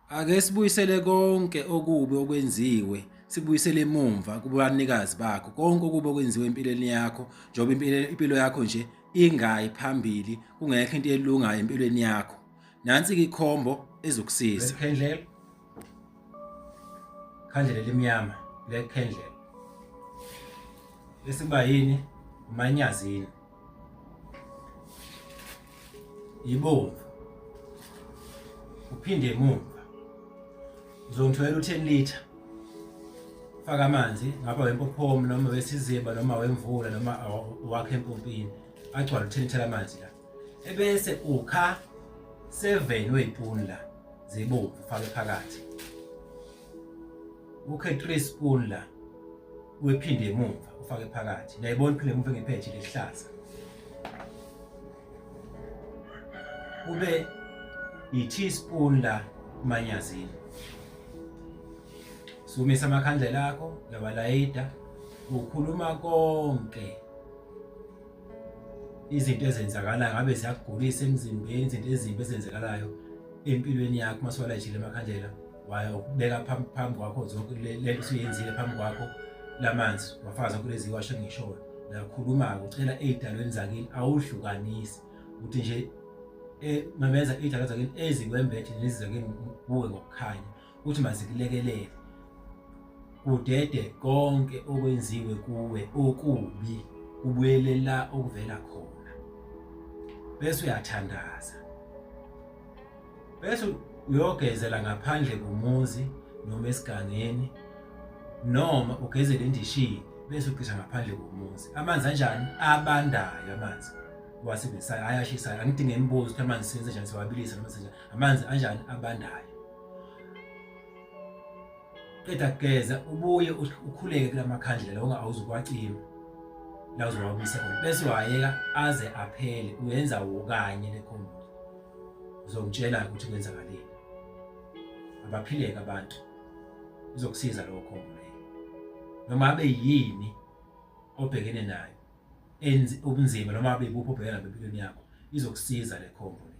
Ake sibuyisele konke okubi okwenziwe, sikubuyisele emumva kubanikazi bakho. Konke okubi okwenziwe empilweni yakho, njengoba impilo yakho nje ingayi phambili, kungekho into elungayo empilweni yakho. Nansi-ke ikhombo ezokusiza. Black candle. Khandlela elimnyama, black candle. Bese kuba yini? Umanyazini. Yibomvu. Uphinde emuva. Uzongitholela u-10 litre. Faka amanzi ngapha wempophoma noma wesiziba noma wemvula noma wakhe empompini. Agcwale u-10 litre amanzi la. Ebese ukha 7 wey'puni la zibomvu ufake phakathi. Ukhe 3 spoon la wephinde emumva ufake phakathi. Niyayibona iphinde emumva engiphethe lelihlaza. Kube i-teaspoon la manyazini. Sumisa amakhandlela akho, uyawalayida, ukhuluma konke izinto ezenzakalayo ngabe ziyakugulisa emzimbeni, izinto ezimbi ezenzakalayo empilweni yakho uma siwalayishile amakhandlela wayobeka phambi kwakho zonke lento usuyenzile phambi kwakho lamanzi wafaka zonke lezi washo engishoyo uyakhuluma-ke ucela ey'dalweni zakini awuhlukanisi ukuthi nje memeza iy'dalwa zakini ezikwembethe nezizakini kuwe ngokukhanya ukuthi mazikulekelele kudede konke okwenziwe kuwe okubi kubuyele la okuvela khona bese uyathandaza bese uyogezela ngaphandle komuzi noma esigangeni noma ugezele endishini bese ucisha ngaphandle komuzi. Amanzi anjani? Abandayo amanzi uwasebenzisayo, ayashisayo. Angidinge imibuzo ukuthi amanzi senze njani, siwabilisa noma senze amanzi anjani abandayo. Qeda kugeza ubuye ukhuleke kula makhandlela lawo awuzukwacima la uzowabuyisa khona bese wayeka aze aphele uyenza wokanye le khombo uzongitshela ukuthi kwenzakaleni abaphileke abantu izokusiza lokho khombo leyo noma abe yini obhekene nayo ubunzima noma abe buphi obhekene nabo empilweni yakho izokusiza le khombo leyo.